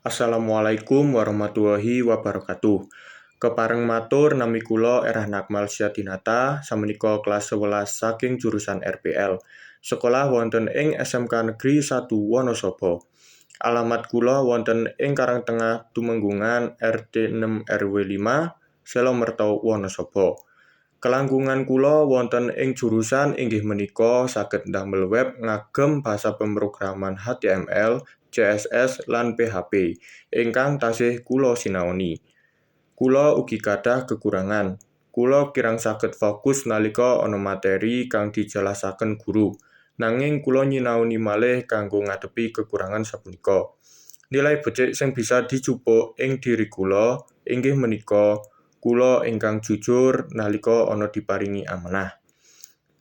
Assalamualaikum warahmatullahi wabarakatuh. Kepareng matur, nami kula Erah Nakmal Syadinata, samenika kelas 11 saking jurusan RPL. Sekolah wonten ing SMK Negeri 1 Wonosobo. Alamat kula wonten ing Karangtengah, Tumenggungan, RT 6 RW 5, Selomerto, Wonosobo. Kelangkungan kula wonten ing jurusan inggih menika saged ndamel web ngagem basa pemrograman HTML, CSS lan PHP ingkang tasih kula sinaoni. Kula ugi gadah kekurangan. Kula kirang saged fokus nalika ana materi kang dijelasaken guru. Nanging kula nyinaoni malih kanggo ngadepi kekurangan sapunika. Nilai becik sing bisa dijupuk ing diri kula inggih menika kula ingkang jujur nalika ana diparingi amanah.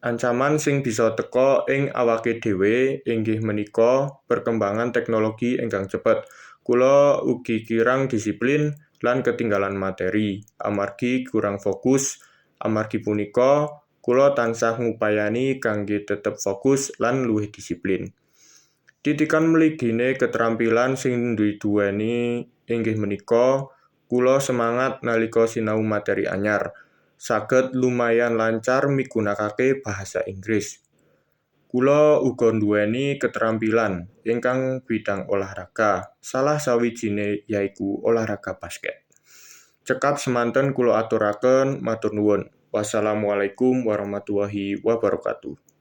Ancaman sing bisa teka ing awake dhewe inggih menika perkembangan teknologi ingkang cepet. Kula ugi kirang disiplin lan ketinggalan materi amargi kurang fokus. Amargi punika kula tansah ngupayani kangge tetep fokus lan luwih disiplin. Titikan mligine keterampilan sing diduweni inggih menika kula semangat nalika sinau materi anyar, saged lumayan lancar migunakake bahasa Inggris. Kula uga nduweni keterampilan ingkang bidang olahraga, salah sawijine yaiku olahraga basket. Cekap semanten kula aturaken, matur nuwun. Wassalamualaikum warahmatullahi wabarakatuh.